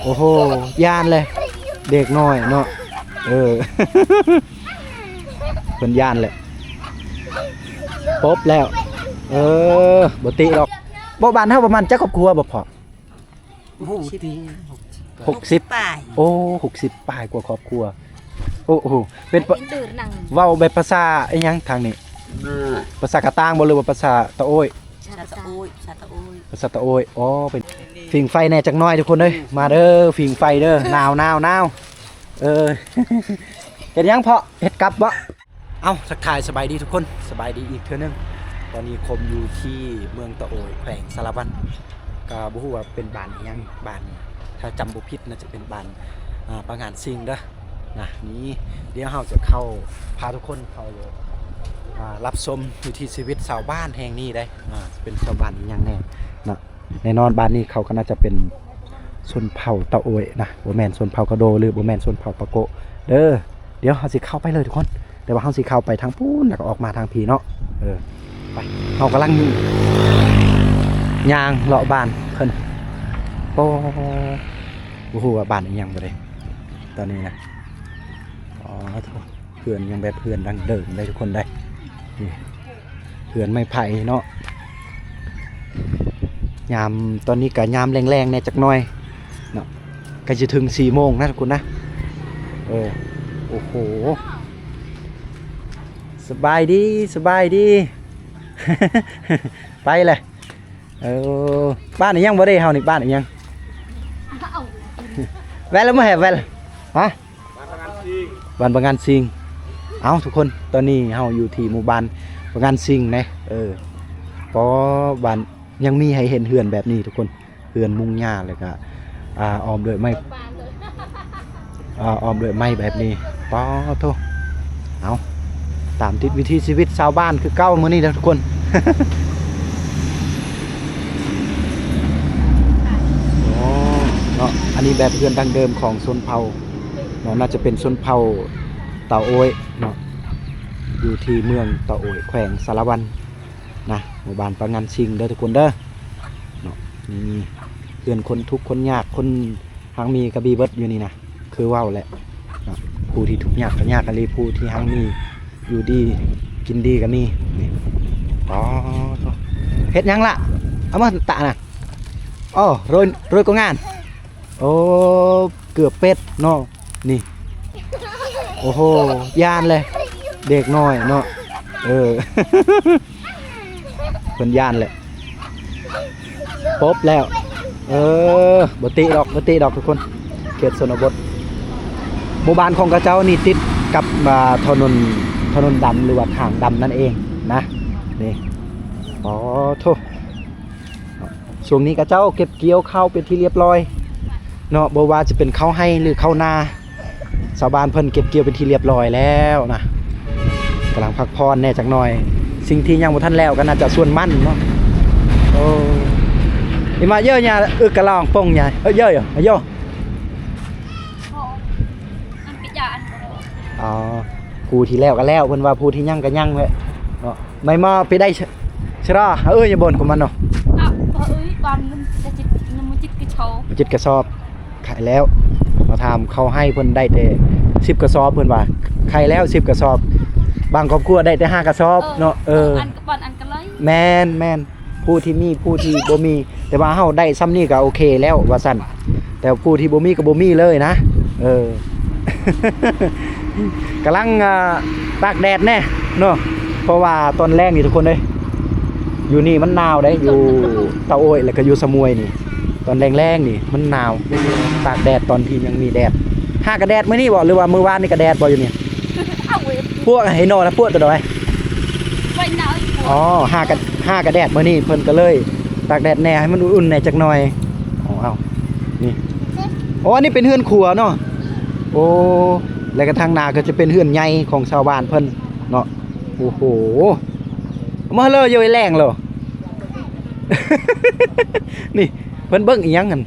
ໂອ້ໂຫ ຢ້ານແຫຼະ ເດັກນ້ອຍເນາະ ເອີ ເພິ່ນຢ້ານແຫຼະ ປົບແລ້ວ ເອີ ບໍ່ຕິດອກ. ບໍ່ ບ້ານເຮົາປະມານຈັກຄອບຄົວບໍ່ພໍ່? ບໍ່ຮູ້ຕິ ຫົກສິບ ຫົກສິບປາຍ ໂອ້ ຫົກສິບປາຍກວ່າຄອບຄົວ ໂອ້ໂຫ ເປັນປະ ເວົ້າແບບພາສາອີຫຍັງທາງນີ້? ພາສາກະຕ່າງບໍ່ ຫຼືວ່າພາສາຕະໂອ້ຍ? ພາສາຕະໂອ້ຍ ພາສາຕະໂອ້ຍ ພາສາຕະໂອ້ຍ ອໍ ເປັນ ຜິງໄຟແດ່ຈັກໜ້ອຍທຸກຄົນເອີຍ ມາເດີ ຜິງໄຟເດີ ໜາວໆໆ ເອີ ເຮັດຫຍັງພໍ່? ເຮັດກັບບໍ່? ເອົ້າ ທັກທາຍສະບາຍດີທຸກຄົນ ສະບາຍດີອີກເທື່ອໜຶ່ງ ຕອນນີ້ຄົມຢູ່ທີ່ເມືອງຕະໂອ້ຍ ແຂວງສາລະວັນ ກໍບໍ່ຮູ້ວ່າເປັນບ້ານອີຫຍັງ ບ້ານນີ້ ຖ້າຈຳບໍ່ຜິດໜ້າຈະເປັນບ້ານ ອ່າ ປາງານຊິງເດີ ນະ ນີ້ ດຽວເຮົາຈະເຂົ້າ ພາທຸກຄົນເຂົ້າ ອ່າ ຮັບຊົມວິຖີຊີວິດຊາວບ້ານແຫ່ງນີ້ເດ້ ອ່າ ເປັນຊາວບ້ານອີຫຍັງແດ່ເນາະ ແນ່ນອນບ້ານນີ້ເຂົາກໍໜ້າຈະເປັນຊົນເຜົ່າຕະໂອ້ຍນະ ບໍ່ແມ່ນຊົນເຜົ່າກະໂດ ຫຼືບໍ່ແມ່ນຊົນເຜົ່າປາໂກະເດີ ດຽວເຮົາຊິເຂົ້າໄປເລີຍທຸກຄົນ ແຕ່ວ່າເຮົາຊິເຂົ້າໄປທາງພຸ້ນ ແລ້ວກໍອອກມາທາງພີ້ເນາະ ເອີ ໄປ ເຮົາກຳລັງຍ່າງເລາະບ້ານເພິ່ນ ໂອ້ ບໍ່ຮູ້ວ່າບ້ານອີຫຍັງບໍ່ເດ້ ຕອນນີ້ນະ ອໍ ໂທ້ ເຮືອນຍັງແບບເຮືອນດັ້ງເດີມເດ້ທຸກຄົນເດ້ ນີ້ ເຮືອນໄມ້ໄຜ່ເນາະ ຍາມ ຕອນນີ້ກະຍາມແລງໆແດ່ຈັກໜ້ອຍເນາະ ໃກ້ຈະເຖິງສີ່ໂມງນະທຸກຄົນນະ ເອີ ໂອ້ໂຫ ສະບາຍດີ ສະບາຍດີ ໄປແຫຼະ ເອີ ບ້ານອີຫຍັງບໍ່ເດ້ເຮົານີ້ ບ້ານອີຫຍັງ? ແວ່ນລະບໍ່ແຮ່ແວ່ນ ຮະ? ບ້ານປະງານຊິງ ເອົ້າ ທຸກຄົນ ຕອນນີ້ເຮົາຢູ່ທີ່ໝູ່ບ້ານປະງານຊິງເນ ເອີ ປໍ້ ບ້ານຍັງມີໃຫ້ເຫັນເຮືອນແບບນີ້ທຸກຄົນ ເຮືອນມຸງຫຍ້າ ແລ້ວກະ ອ່າ ອ້ອມດ້ວຍໄມ້ ອ່າ ອ້ອມດ້ວຍໄມ້ແບບນີ້ ປາໂທ້ ເອົາ ຕາມຕິດວິຖີຊີວິດຊາວບ້ານຄືເກົ່າມື້ນີ້ເດີທຸກຄົນ ໂອ້ ເນາະ ອັນນີ້ແບບເຮືອນດັ້ງເດີມຂອງຊົນເຜົ່າເນາະ ໜ້າຈະເປັນຊົນເຜົ່າຕາໂອ້ຍເນາະ ຢູ່ທີ່ເມືອງຕາໂອ້ຍ ແຂວງສາລະວັນນະ ໝູ່ບ້ານປາງານຊິງເດີທຸກຄົນເດີ ເນາະ ມີເຮືອນຄົນທຸກຄົນຍາກ ຄົນຮັ່ງມີກໍມີເບິດຢູ່ນີ້ນະ ຄືເວົ້າແຫຼະເນາະ ຜູ້ທີ່ທຸກຍາກກໍຍາກອີ່ຫຼີ ຜູ້ທີ່ຮັ່ງມີຢູ່ດີກິນດີກໍມີ ນີ້ ອໍ ໂທ້ ເຮັດຫຍັງລະ? ເອົາມາຕະນະ ອໍ ໂຣຍ ໂຣຍກົງງານ ໂອ້ ເກືອບເປັດເນາະ ນີ້ ໂອ້ໂຫ ຢ້ານແຫຼະ ເດັກນ້ອຍເນາະ ເອີ ເພິ່ນຢ້ານແຫຼະ ປົບແລ້ວ ເອີ ບໍ່ຕິດອກ ບໍ່ຕິດອກທຸກຄົນ ເຂດຊົນນະບົດ ໝູ່ບ້ານຂອງເຂົາເຈົ້ານີ້ຕິດກັບ ອ່າ ຖະໜົນ ຖະໜົນດຳ ຫຼືວ່າທາງດຳນັ້ນເອງນະ ນີ້ ອໍ ໂທ້ ເນາະ ຊ່ວງນີ້ເຂົາເຈົ້າເກັບກ່ຽວເຂົ້າເປັນທີ່ລຽບລ້ອຍເນາະ ບໍ່ວ່າຈະເປັນເຂົ້າໄຮ່ ຫຼື ເຂົ້ານາ ຊາວບ້ານເພິ່ນເກັບກ່ຽວເປັນທີ່ລຽບລ້ອຍແລ້ວນະ ກຳລັງພັກຜ່ອນແດ່ຈັກໜ້ອຍ ສິ່ງທີ່ຍັງບໍ່ທັນແລ້ວກໍໜ້າຈະສວນມັນເນາະ ໂອ້ ອີມາເຢີຍາ ອຶກກະລອງປົງຍາ ເອີ ເຢີ ເຢີ ອໍ ຜູ້ທີ່ແລ້ວກໍແລ້ວ ເພິ່ນວ່າຜູ້ທີ່ຍັງກໍຍັງແຫຼະເນາະ ໄມມາໄປໄດ້ຊະລາ ເອີຍ ຍາບ່ອນຂອງມັນເນາະ ເອີຍ ບານມັນຈະຈິດ ມັນຈິດກະຊອບ ຈິດກະຊອບ ຂາຍແລ້ວ ມາຖາມເຂົາໃຫ້ເພິ່ນໄດ້ແຕ່ສິບກະສອບ ເພິ່ນວ່າຂາຍແລ້ວສິບກະສອບ ບາງຄອບຄົວໄດ້ແຕ່ຫ້າກະສອບເນາະ ເອີ ອັນກະປອນອັນກະໄລ ແມ່ນໆ ຜູ້ທີ່ມີ ຜູ້ທີ່ບໍ່ມີ ແຕ່ວ່າເຮົາໄດ້ຊ່ຳນີ້ກໍໂອເຄແລ້ວວ່າຊັ້ນ ແຕ່ຜູ້ທີ່ບໍ່ມີກໍບໍ່ມີເລີຍນະ ເອີ ກຳລັງ ອ່າ ຕາກແດດແດ່ເນາະ ເພາະວ່າຕອນແລງນີ້ທຸກຄົນເອີຍ ຢູ່ນີ້ມັນໜາວເດ້ ຢູ່ຕາໂອ້ຍ ແລ້ວກໍຢູ່ສະໝວຍນີ້ ຕອນແລງໆນີ້ມັນໜາວ ຕາກແດດຕອນທີ່ຍັງມີແດດ ຫາກະແດດມື້ນີ້ບໍ່ ຫຼືວ່າມື້ວານນີ້ກະແດດບໍ່ຢູ່ນີ້? ພວກໄອ້ໜໍນະ ພວກຕົວໃດ? ອໍ ຫາກະ ຫາກະແດດມື້ນີ້ເພິ່ນກໍເລີຍຕາກແດດແດ່ ໃຫ້ມັນອຸ່ນໆແດ່ຈັກໜ້ອຍ ເອົາ ນີ້ ໂອ້ ອັນນີ້ເປັນເຮືອນຄົວເນາະ ໂອ້ ແລ້ວກະທາງໜ້າກໍຈະເປັນເຮືອນໃຫຍ່ຂອງຊາວບ້ານເພິ່ນເນາະ ໂອ້ໂຫ ມາເລີຢູ່ແລງໂລ ນີ້ ເພິ່ນເບິ່ງອີ່ຫຍັງຫັ້ນ?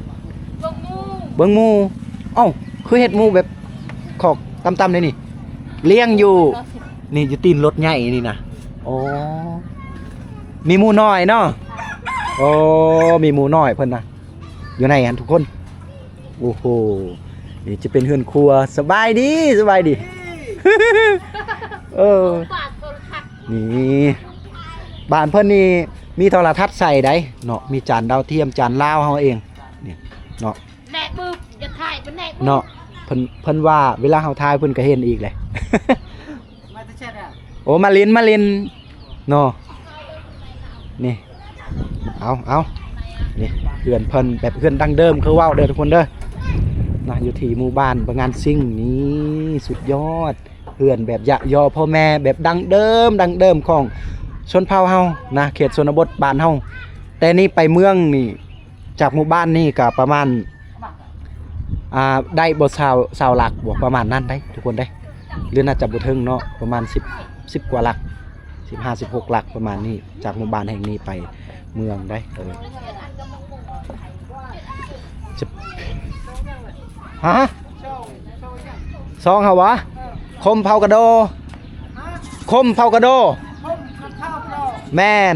ເບິ່ງໝູ່ ເບິ່ງໝູ່ ເອົ້າ ຄືເຮັດໝູ່ແບບ ຄອກຕ່ຳໆເດນີ້ ລ້ຽງຢູ່ ນີ້ຢູ່ຕີນລົດໃຫຍ່ນີ້ນະ ໂອ້ ມີໝູ່ນ້ອຍເນາະ ໂອ້ ມີໝູ່ນ້ອຍເພິ່ນນະ ຢູ່ໃນຫັ້ນທຸກຄົນ ໂອ້ໂຫ ນີ້ຈະເປັນເຮືອນຄົວ. ສະບາຍດີ ສະບາຍດີ. ເອີ ນີ້ ບ້ານເພິ່ນນີ້ມີໂທລະທັດໃສ່ໄດ໋ເນາະ, ມີຈານດາວທຽມ ຈານລາວເຮົາເອງນີ້ເນາະ. ແນະບຶບ ຢ່າຖ່າຍເພິ່ນແນະບຶບ ເນາະ. ເພິ່ນ ເພິ່ນວ່າເວລາເຮົາຖ່າຍເພິ່ນກໍເຫັນອີກແຫຼະ. ມາແຕ່ໃສລະ? ໂອ້ ມາຫຼິ້ນ ມາຫຼິ້ນເນາະ. ນີ້ ເອົາ ເອົາ ນີ້ເຮືອນເພິ່ນແບບເຮືອນດັ້ງເດີມ ຄືເວົ້າເດີທຸກຄົນເດີນະ. ຢູ່ທີ່ໝູ່ບ້ານບະງານຊິງນີ້ ສຸດຍອດ ເຮືອນແບບຢະຍໍພໍ່ແມ່ ແບບດັ້ງເດີມ ດັ້ງເດີມຂອງຊົນເຜົ່າເຮົານະ ເຂດຊົນນະບົດບ້ານເຮົາ. ແຕ່ນີ້ໄປເມືອງນີ້ ຈາກໝູ່ບ້ານນີ້ກໍປະມານ ອ່າ ໄດ້ບໍ່ ຊາວ ຊາວຫຼັກບໍ່ ປະມານນັ້ນໄດ໋ທຸກຄົນເດ້ ຫຼືໜ້າຈະບໍ່ເຖິງເນາະ ປະມານສິບ ສິບກວ່າຫຼັກ ສິບຫ້າ ສິບຫົກຫຼັກປະມານນີ້ ຈາກໝູ່ບ້ານແຫ່ງນີ້ໄປເມືອງໄດ໋. ເອີ ຮະ ຊ່ອງເຮົາຫວາ? ຄົມເຜົ່າກະໂດ ຄົມເຜົ່າກະໂດ ແມ່ນ.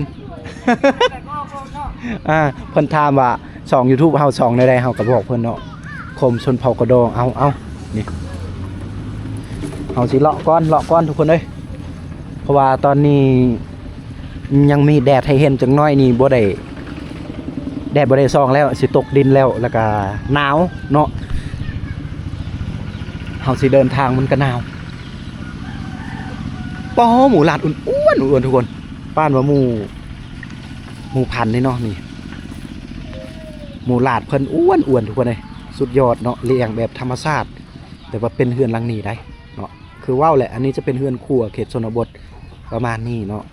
ອ່າ ເພິ່ນຖາມວ່າຊ່ອງຢູທູບເຮົາຊ່ອງແນວໃດ ເຮົາກໍບອກເພິ່ນເນາະ ຄົມຊົນເຜົ່າກະໂດ. ເອົາ ເອົາ ນີ້ ເຮົາຊິເລາະກ່ອນ ເລາະກ່ອນທຸກຄົນເອີຍ ເພາະວ່າຕອນນີ້ ຍັງມີແດດໃຫ້ເຫັນຈັກໜ້ອຍນີ້ ບໍ່ໄດ້ ແດດບໍ່ໄດ້ສ່ອງແລ້ວ ຊິຕົກດິນແລ້ວ ແລ້ວກະໜາວເນາະ. ເຮົາຊິເດີນທາງມັນກະໜາວ. ປາ ໝູຫຼາດອ້ວນໆ ທຸກຄົນ ປານວ່າໝູ ໝູພັນນີ້ເນາະ. ນີ້ ໝູຫຼາດເພິ່ນອ້ວນໆ ທຸກຄົນເອີຍ ສຸດຍອດເນາະ ລ້ຽງແບບທຳມະຊາດ ແຕ່ວ່າເປັນເຮືອນຫຼັງນີ້ໄດ໋ເນາະ. ຄືເວົ້າແຫຼະ ອັນນີ້ຈະເປັນເຮືອນຄົວເຂດຊົນນະບົດປະມານນີ້ເນາະ.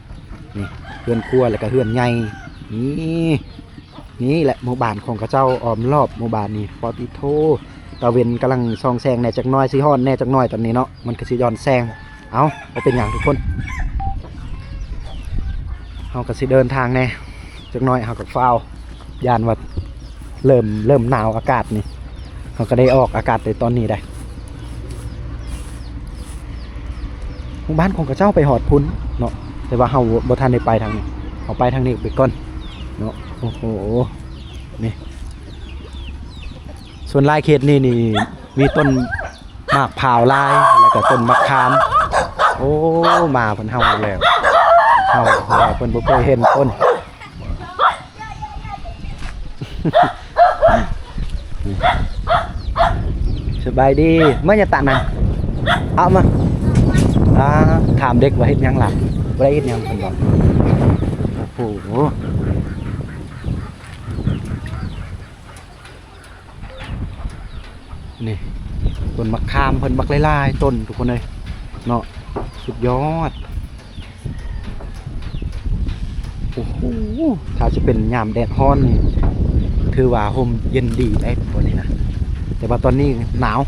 ນີ້ເຮືອນຄົວ ແລ້ວກະເຮືອນໃຫຍ່. ນີ້ ນີ້ແຫຼະໝູ່ບ້ານຂອງເຂົາເຈົ້າ ອ້ອມລອບໝູ່ບ້ານນີ້. ປາຕິໂທ ຕາເວັນກຳລັງສ່ອງແສງແດ່ຈັກໜ້ອຍ ຊິຮ້ອນແດ່ຈັກໜ້ອຍຕອນນີ້ເນາະ ມັນກໍຊິຍ້ອນແສງ. ເອົາ ບໍ່ເປັນຫຍັງທຸກຄົນ ເຮົາກໍຊິເດີນທາງແດ່ຈັກໜ້ອຍ ເຮົາກໍຟ້າວ ຢ້ານວ່າເລີ່ມ ເລີ່ມໜາວອາກາດນີ້ ເຮົາກໍໄດ້ອອກອາກາດໃນຕອນນີ້ໄດ໋. ໝູ່ບ້ານຂອງເຂົາເຈົ້າໄປຮອດພຸ້ນເນາະ ແຕ່ວ່າເຮົາບໍ່ທັນໄດ້ໄປທາງນີ້ ເຮົາໄປທາງນີ້ໄປກ່ອນເນາະ. ໂອ້ໂຫ ນີ້ ສ່ວນຫຼາຍເຂດນີ້ນີ້ ມີຕົ້ນໝາກພ້າວຫຼາຍ ແລ້ວກໍຕົ້ນໝາກຂາມ. ໂອ້ ໝາເພິ່ນເຫົ່າແລ້ວ ເຫົ່າແລ້ວ ເພິ່ນບໍ່ເຄີຍເຫັນຄົນ. ສະບາຍດີ ມາຫຍັງຕະນະ ເອົາມາ. ອ່າ ຖາມເດັກວ່າເຮັດຫຍັງລະ ບໍ່ໄດ້ເຮັດຫຍັງເພິ່ນບອກ. ໂອ້ໂຫ ນີ້ ຕົ້ນໝາກຂາມເພິ່ນບັກຫຼາຍໆຕົ້ນທຸກຄົນເອີຍເນາະ ສຸດຍອດ. ໂອ້ໂຫ ຖ້າຊິເປັນຍາມແດດຮ້ອນນີ້ ຖືວ່າຮົ່ມເຢັນດີໄດ໋ບ່ອນນີ້ນະ ແຕ່ວ່າຕອນນີ້ໜາວ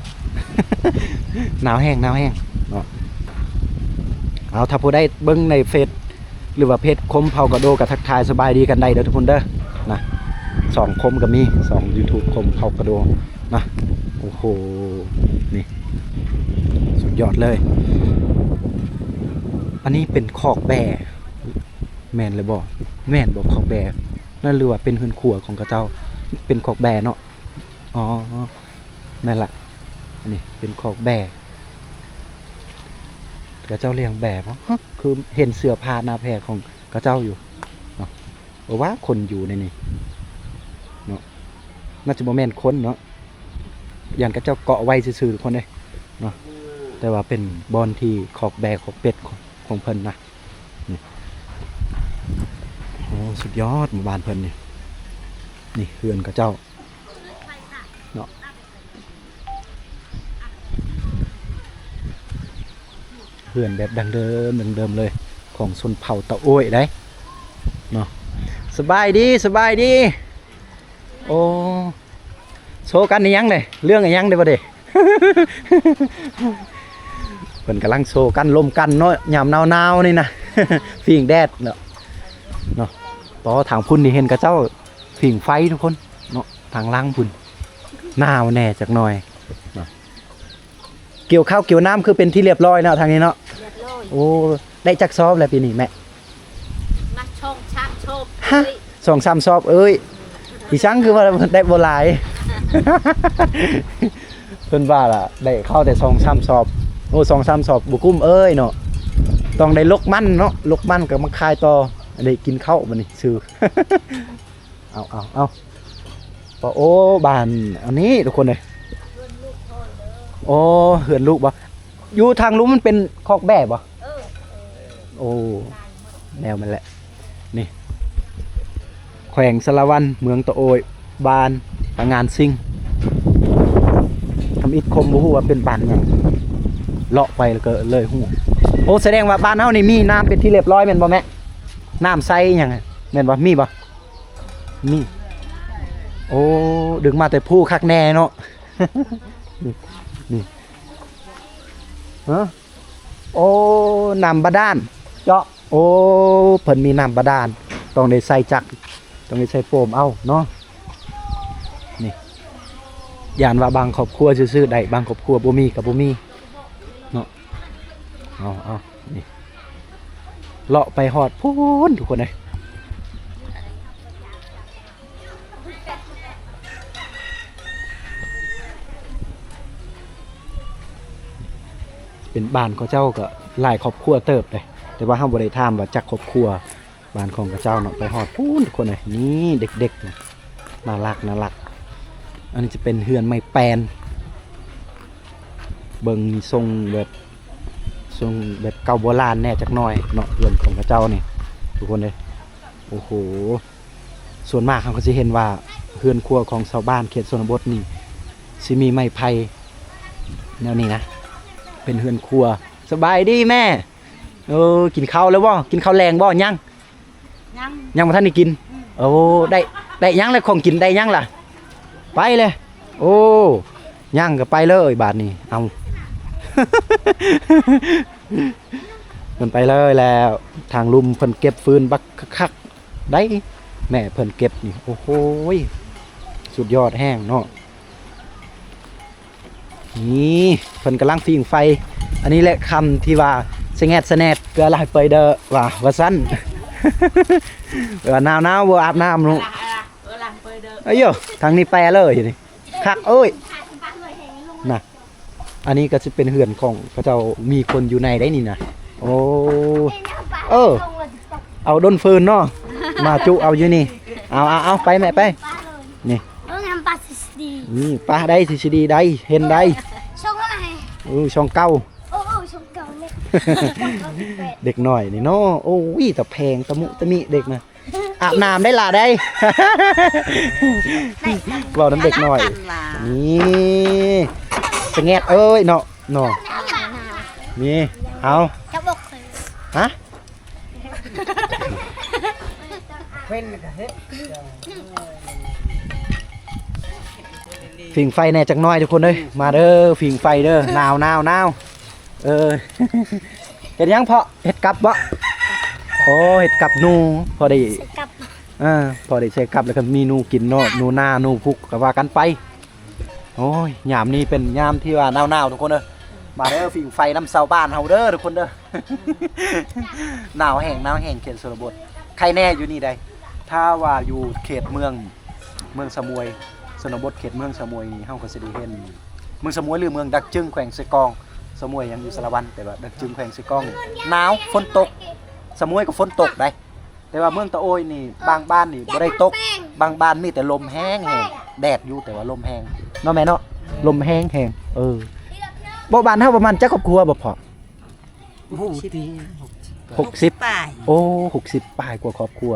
ໜາວແຮງ ໜາວແຮງເນາະ. ເອົາ ຖ້າຜູ້ໃດເບິ່ງໃນເຟສ ຫຼືວ່າເພຈຄົມເຜົ່າກະໂດ ກໍທັກທາຍສະບາຍດີກັນໄດ້ເດີທຸກຄົນເດີນະ. ສອງຄົມກໍມີ ສອງຢູທູບ ຄົມເຜົ່າກະໂດນະ. ໂອ້ໂຫ ນີ້ ສຸດຍອດເລີຍ. ອັນນີ້ເປັນຄອກແບ້ ແມ່ນຫຼືບໍ່? ແມ່ນບໍ່? ຄອກແບ້ນັ້ນ ຫຼືວ່າເປັນເຮືອນຄົວຂອງເຂົາເຈົ້າ? ເປັນຄອກແບ້ເນາະ. ອໍ ແມ່ນລະ ອັນນີ້ເປັນຄອກແບ້ ເຂົາເຈົ້າລ້ຽງແບ້ບໍ? ຮະ ຄືເຫັນເສື້ອຜ້າໜ້າແພຂອງເຂົາເຈົ້າຢູ່ເນາະ. ເອີ ວ່າຄົນຢູ່ໃນນີ້ເນາະ ໜ້າຈະບໍ່ແມ່ນຄົນເນາະ ຢ້ານເຂົາເຈົ້າເກາະໄວ້ຊື່ໆ ທຸກຄົນເດ້ເນາະ. ແຕ່ວ່າເປັນບ່ອນທີ່ຄອກແບ້ຄອກເປັດຂອງ ຂອງເພິ່ນນະ. ນີ້ ໂອ້ ສຸດຍອດໝູ່ບ້ານເພິ່ນນີ້. ນີ້ເຮືອນເຂົາເຈົ້າເນາະ ເຮືອນແບບດັ້ງເດີມ ດັ້ງເດີມເລີຍ ຂອງຊົນເຜົ່າຕາໂອ້ຍໄດ໋ເນາະ. ສະບາຍດີ ສະບາຍດີ. ໂອ້ ໂຊກັນອີ່ຫຍັງເດ້? ເລື່ອງອີ່ຫຍັງເດ້ບໍ່ເດ້? ເພິ່ນກຳລັງໂຊກັນລົມກັນເນາະ ຍາມໜາວໆນີ້ນະ ພິງແດດເນາະ ເນາະ. ປໍ ທາງພຸ້ນນີ້ເຫັນເຂົາເຈົ້າຜິງໄຟທຸກຄົນເນາະ ທາງຫຼັງພຸ້ນ ໜາວແດ່ຈັກໜ້ອຍເນາະ. ກ່ຽວເຂົ້າກ່ຽວນ້ຳຄືເປັນທີ່ລຽບຮ້ອຍເນາະ ທາງນີ້ເນາະ. ລຽບຮ້ອຍ. ໂອ້ ໄດ້ຈັກຊອບແລ້ວປີນີ້ແມ່? ມາສອງສາມຊອບ. ຮະ ເອີຍ ສອງສາມຊອບເອີຍ. ອີສັງຄືວ່າໄດ້ບໍ່ຫຼາຍ? ເພິ່ນວ່າລະ ໄດ້ເຂົ້າແຕ່ສອງສາມສອບ. ໂອ້ ສອງສາມສອບບໍ່ກຸ້ມເອີຍເນາະ. ຕ້ອງໄດ້ລົກມັນເນາະ, ລົກມັນກໍມາຂາຍຕໍ່, ໄດ້ກິນເຂົ້າບັດນີ້ຊື່. ເອົາ ເອົາ ເອົາ ປະ ໂອ້ ບ້ານອັນນີ້ທຸກຄົນເອີຍ. ໂອ້ ເຮືອນລູກບໍ່? ຢູ່ທາງລຸ່ມມັນເປັນຄອກແບ້ບໍ່? ເອີ ໂອ້ ແນວມັນແຫຼະ. ນີ້ ແຂວງສາລະວັນ ເມືອງຕະໂອ້ຍ ບ້ານຕະງານຊິງ. ທຳອິດຄົມບໍ່ຮູ້ວ່າເປັນບ້ານຫຍັງ, ເລາະໄປແລ້ວກໍເລີຍຮູ້. ໂອ້ ສະແດງວ່າບ້ານເຮົານີ້ມີນ້ຳເປັນທີ່ລຽບຮ້ອຍແມ່ນບໍ່ແມ່? ນ້ຳໃສອີຫຍັງ ແມ່ນບໍ່? ມີບໍ່? ມີ. ໂອ້ ດຶງມາແຕ່ພູຄັກແນ່ເນາະ. ນີ້ ນີ້ ຮະ? ໂອ້ ນ້ຳບາດານເຈາະ. ໂອ້ ເພິ່ນມີນ້ຳບາດານ, ຕ້ອງໄດ້ໃສ່ຈັກ, ຕ້ອງໄດ້ໃສ່ໂຟມເອົາເນາະ. ນີ້ ຢ້ານວ່າບາງຄອບຄົວຊື້ໆໄດ້, ບາງຄອບຄົວບໍ່ມີກໍບໍ່ມີເນາະ. ເອົາ ເອົາ ນີ້ ເລາະໄປຮອດພຸ້ນທຸກຄົນເອີຍ. ເປັນບ້ານເຂົາເຈົ້າກໍຫຼາຍຄອບຄົວເຕີບເດ້, ແຕ່ວ່າເຮົາບໍ່ໄດ້ຖາມວ່າຈັກຄອບຄົວ ບ້ານຂອງເຂົາເຈົ້າເນາະ. ໄປຮອດພຸ້ນທຸກຄົນເອີຍ. ນີ້ເດັກໆ ໜ້າລັກ ໜ້າລັກ. ອັນນີ້ຈະເປັນເຮືອນໄມ້ແປ້ນ, ເບິ່ງຊົງແບບ ຊົງແບບເກົ່າໂບລານແດ່ຈັກໜ້ອຍເນາະ ເຮືອນຂອງເຂົາເຈົ້ານີ້ທຸກຄົນເອີຍ. ໂອ້ໂຫ ສ່ວນມາກເຮົາກໍຊິເຫັນວ່າເຮືອນຄົວຂອງຊາວບ້ານເຂດຊົນນະບົດນີ້ ຊິມີໄມ້ໄຜ່ແນວນີ້ນະ ເປັນເຮືອນຄົວ. ສະບາຍດີແມ່. ເອີ ກິນເຂົ້າແລ້ວບໍ່? ກິນເຂົ້າແລງບໍ່? ຍັງ ຍັງ ຍັງບໍ່ທັນໄດ້ກິນ. ອືມ ໂອ້ ໄດ້ ໄດ້ຫຍັງລະ? ຂອງກິນໄດ້ຫຍັງລະ? ໄປເລີຍ. ໂອ້ ຍັງກໍໄປເລີຍບາດນີ້. ເອົາ ມັນໄປເລີຍແລ້ວ. ທາງລຸ່ມເພິ່ນເກັບຟືນບັກຄັກໆໄດ໋ ແມ່ເພິ່ນເກັບນີ້. ໂອ້ໂຫ ສຸດຍອດແຮງເນາະ. ນີ້ເພິ່ນກຳລັງຝີງໄຟ. ອັນນີ້ແຫຼະຄຳທີ່ວ່າສະແງດສະແໜດ ເກືອລາຍເປີຍເດີວ່າ ວ່າຊັ້ນ. ວ່າໜາວໆ ບໍ່ອາບນ້ຳເນາະ. ອາໂຢ ທາງນີ້ແປເລີຍນີ້ ຄັກເອີຍນະ. ອັນນີ້ກໍຊິເປັນເຮືອນຂອງເຂົາເຈົ້າ ມີຄົນຢູ່ໃນໄດ໋ນີ້ນະ. ໂອ້ ເອີ ເອົາດົນຟືນເນາະ ມາຈຸເອົາຢູ່ນີ້. ເອົາ ເອົາ ເອົາ ໄປແມ່ໄປ. ນີ້ ເອີ ງາມປາຊີຊີດີ ນີ້ປາໄດ້ຊີຊີດີໄດ້ ເຫັນໄດ້. ເອີ ຊ່ອງເກົ້າ ເອີ ເອີ ຊ່ອງເກົ້ານີ້ ເດັກນ້ອຍນີ້ເນາະ. ໂອ້ຍ ຕາແພງຕາມຸຕາມິເດັກນະ. ອາບນ້ຳໄດ້ລະໄດ້ ເວົ້ານຳເດັກນ້ອຍ. ນີ້ສະແງດເອີຍເນາະ ເນາະ. ນີ້ ເອົາ ຮະ? ຝີງໄຟແດ່ຈັກໜ້ອຍທຸກຄົນເອີຍ. ມາເດີ ຝີງໄຟເດີ. ໜາວ ໜາວ ໜາວ. ເອີ ເຮັດຫຍັງເພາະ? ເຮັດກັບບໍ່? ໂອ້ ເຮັດກັບໜູ ພໍໄດ້ ໃສ່ກັບ ເອີ ພໍໄດ້ໃສ່ກັບ ແລ້ວກໍມີໜູກິນເນາະ ໜູນາ ໜູພຸກ ກໍວ່າກັນໄປ. ໂອ້ຍ ຍາມນີ້ເປັນຍາມທີ່ວ່າໜາວໆ ທຸກຄົນເດີ. ມາເດີ ຝີງໄຟນຳຊາວບ້ານເຮົາເດີ ທຸກຄົນເດີ. ໜາວແຮງ ໜາວແຮງ ເຂດຊົນນະບົດ. ໃຄແນ່ຢູ່ນີ້ໃດ໋ ຖ້າວ່າຢູ່ເຂດເມືອງ ເມືອງສະໝວຍ ຊົນນະບົດເຂດເມືອງສະໝວຍນີ້ ເຮົາກໍຊິໄດ້ເຫັນ ເມືອງສະໝວຍ ຫຼື ເມືອງດາກຈຶງ ແຂວງເຊກອງ. ສະໝວຍຍັງຢູ່ສາລະວັນ ແຕ່ວ່າດາກຈຶງແຂວງເຊກອງນີ້ໜາວ ຝົນຕົກ. ສະໝວຍກໍຝົນຕົກໃດ໋ ແຕ່ວ່າເມືອງຕະໂອ້ຍນີ້ ບາງບ້ານນີ້ບໍ່ໄດ້ຕົກ ບາງບ້ານມີແຕ່ລົມແຮງໆ ແດດຢູ່ ແຕ່ວ່າລົມແຮງເນາະແມ່ເນາະ ລົມແຮງໆ. ເອີ ບໍ່ ບ້ານເຮົາປະມານຈັກຄອບຄົວບໍ່ພໍ່? ໂອ້ໂຫ ຫົກສິບ ປາຍ ໂອ້ ຫົກສິບປາຍກວ່າຄອບຄົວ.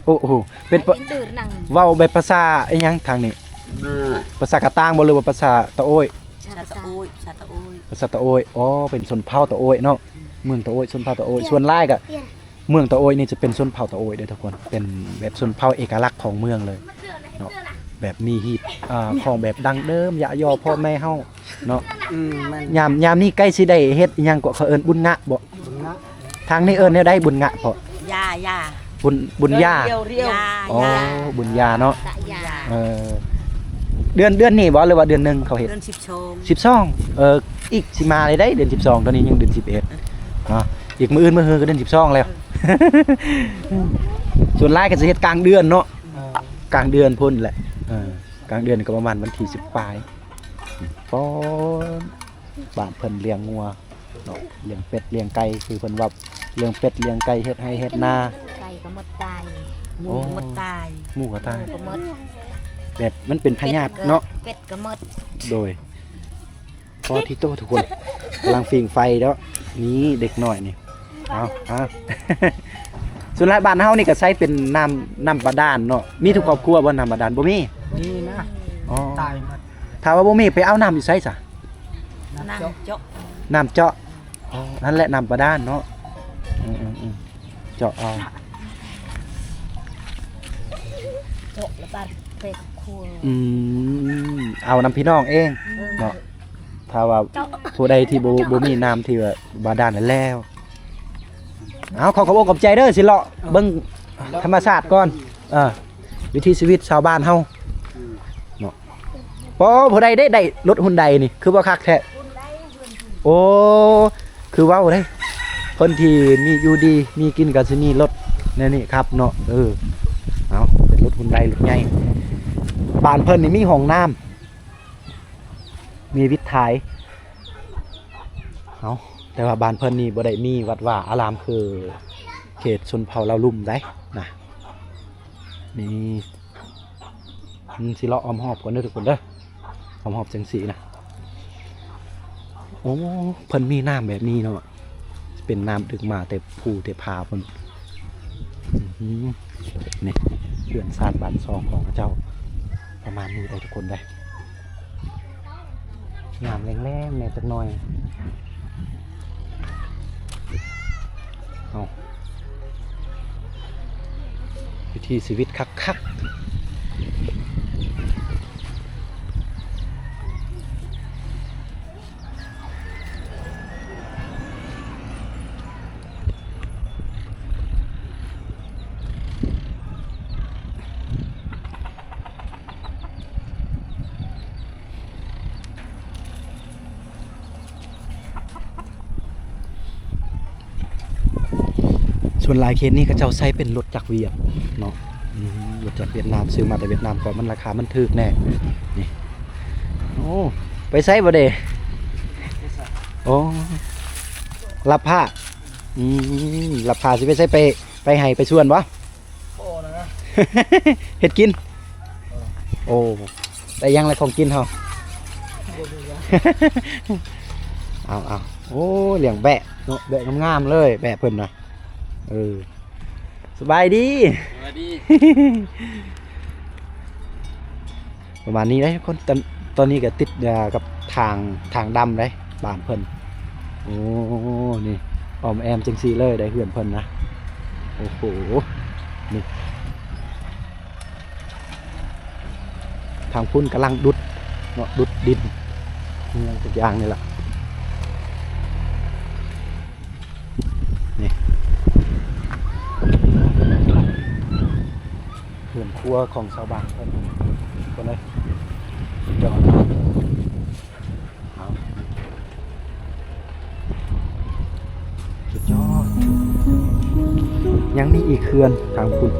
ໂອ້ໂຫ ເປັນ ເວົ້າແບບພາສາອີຫຍັງທາງນີ້? ພາສາກະຕ່າງບໍ່ ຫຼືວ່າພາສາຕະໂອ້ຍ? ພາສາຕະໂອ້ຍ ພາສາຕະໂອ້ຍ ພາສາຕະໂອ້ຍ. ອໍ ເປັນຊົນເຜົ່າຕະໂອ້ຍເນາະ ເມືອງຕະໂອ້ຍ ຊົນເຜົ່າຕະໂອ້ຍ. ສ່ວນຫຼາຍກະ ເມືອງຕະໂອ້ຍນີ້ຈະເປັນຊົນເຜົ່າຕະໂອ້ຍເດີທຸກຄົນ ເປັນແບບຊົນເຜົ່າເອກະລັກຂອງເມືອງເລີຍເນາະ ແບບມີຮີດ ອ່າ ຂອງແບບດັ້ງເດີມ ຢະຍໍ່ພໍ່ແມ່ເຮົາເນາະ. ອືມ ແມ່ນ ຍາມ ຍາມນີ້ໃກ້ຊິໄດ້ເຮັດອີ່ຫຍັງເກາະ ເຂົາເອີ້ນບຸນງະບໍ່? ບຸນງະ ທາງນີ້ເອີ້ນແນວໃດ ບຸນງະເພາະ? ຢາ ຢາ ບຸນ ບຸນຢາ ຢາ ອໍ ຢາ ບຸນຢາເນາະ ຢາ ເອີ ເດືອນ ເດືອນນີ້ບໍ່ ຫຼືວ່າເດືອນໜຶ່ງເຂົາເຮັດ? ເດືອນສິບສອງ ສິບສອງ ເອີ ອີກຊິມາເລີຍໄດ໋ ເດືອນສິບສອງ ຕອນນີ້ຍັງເດືອນສິບເອັດເນາະ ອີກມື້ອື່ນມື້ຮືກໍເດືອນສິບສອງແລ້ວ. ສ່ວນຫຼາຍກໍຊິເຮັດກາງເດືອນເນາະ ເອີ ກາງເດືອນພຸ້ນແຫຼະ ເອີ. ກາງເດືອນກໍປະມານວັນທີສິບປາຍ. ປ້ອນ ບ້ານເພິ່ນລ້ຽງງົວເນາະ ລ້ຽງເປັດລ້ຽງໄກ່ ຄືເພິ່ນວ່າລ້ຽງເປັດລ້ຽງໄກ່ ເຮັດໄຮ່ເຮັດນາ. ໄກ່ກໍໝົດຕາຍ ໝູກໍໝົດຕາຍ ໝູກໍຕາຍ ໝູກໍໝົດ ແບບມັນເປັນພະຍາດເນາະ ເປັດກໍໝົດ. ໂດຍ ພໍທີ່ໂຕທຸກຄົນ ກຳລັງຝີງໄຟເນາະ. ນີ້ເດັກນ້ອຍນີ້ ເອົາ ເອົາ ສ່ວນຫຼາຍບ້ານເຮົານີ້ກໍໃຊ້ເປັນນ້ຳ ນ້ຳບາດານເນາະ. ມີທຸກຄອບຄົວບໍ່ນ້ຳບາດານ? ບໍ່ມີ ມີນະ ອໍ ຕາຍໝົດ. ຖ້າວ່າບໍ່ມີໄປເອົານ້ຳຢູ່ໃສຊະ? ນ້ຳເຈາະ ນ້ຳເຈາະ. ອໍ ນັ້ນແຫຼະນ້ຳບາດານເນາະ. ອືມໆໆ ເຈາະເອົາ ເຈາະແລ້ວບາດໄປຄົວ. ອືມ ເອົານຳພີ່ນ້ອງເອງເນາະ. ຖ້າວ່າຜູ້ໃດທີ່ບໍ່ ບໍ່ມີນ້ຳທີ່ວ່າບາດານແລ້ວ. ເອົາ ຂໍຂອບອົກຂອບໃຈເດີ ຊິເລາະເບິ່ງທຳມະຊາດກ່ອນ ເອີ ວິຖີຊີວິດຊາວບ້ານເຮົາເນາະ. ໂອ້ ຜູ້ໃດໄດ້ ໄດ້ລົດຮຸນໄດນີ້ ຄືວ່າຄັກແທ້. ໂອ້ ຄືເວົ້າເດ້ ຄົນທີ່ມີຢູ່ດີມີກິນກໍຊິມີລົດແນວນີ້ຂັບເນາະ. ເອີ ເອົາ ເປັນລົດຮຸນໄດ ລົດໃຫຍ່. ບ້ານເພິ່ນນີ້ມີຫ້ອງນ້ຳ ມີວິດຖ່າຍ. ເອົາ ແຕ່ວ່າບ້ານເພິ່ນນີ້ບໍ່ໄດ້ມີວັດວາອາລາມຄືເຂດຊົນເຜົ່າລາວລຸ່ມໃດ໋ນະ. ນີ້ ມັນຊິເລາະອ້ອມຮອບກ່ອນເດີທຸກຄົນເດີ ອ້ອມຮອບຈັ່ງຊີ້ນະ. ໂອ້ ເພິ່ນມີນ້ຳແບບນີ້ເນາະ ເປັນນ້ຳດຶງມາແຕ່ພູແຕ່ຜາພຸ້ນ. ອື ນີ້ເຮືອນຊານບ້ານຊ່ອງຂອງເຂົາເຈົ້າ ປະມານນີ້ໄດ໋ທຸກຄົນເດີ. ງາມແລ້ງໆແດ່ຈັກໜ່ອຍ. ເອົາ ວິຖີຊີວິດຄັກໆ. ສ່ວນຫຼາຍເຂດນີ້ເຂົາເຈົ້າໃຊ້ເປັນລົດຈັກຫວຽດເນາະ. ອືມ ລົດຈັກຫວຽດນາມ ຊື້ມາແຕ່ຫວຽດນາມ ເພາະມັນລາຄາມັນຖືກແດ່. ນີ້ ໂອ້ ໄປໃສບໍ່ເດ? ໂອ້ ລັບຜ້າ. ອືມ ລັບຜ້າຊິໄປໃສ? ໄປ ໄປໄຮ່ໄປສວນບໍ່? ບໍ່ນະ ເຮັດກິນ. ເອີ ໂອ້ ໄດ້ຫຍັງລະຂອງກິນເຮົາ? ບໍ່ຮູ້ ເອົາໆ ໂອ້ ລ້ຽງແບະເນາະ ແບະງາມໆເລີຍ ແບະເພິ່ນນະ. ເອີ ສະບາຍດີ ສະບາຍດີ. ປະມານນີ້ເດ້ທຸກຄົນ. ຕອນ ຕອນນີ້ກໍຕິດ ອ່າ ກັບທາງ ທາງດຳເດ້ບ້ານເພິ່ນ. ໂອ້ ນີ້ອ້ອມແອ້ມຈັ່ງຊີ້ເລີຍໄດ໋ເຮືອນເພິ່ນນະ. ໂອ້ໂຫ ນີ້ ທາງພຸ້ນກຳລັງດຸດເນາະ ດຸດດິນ ອີ່ຫຍັງຈັກຢ່າງນີ້ລະ. ນີ້ ເຮືອນຄົວຂອງຊາວບ້ານເພິ່ນ ເພິ່ນເອີຍ ສຸດຍອດ. ເອົາ ສຸດຍອດ. ຍັງມີອີກເຮືອນທາງພຸ້ນ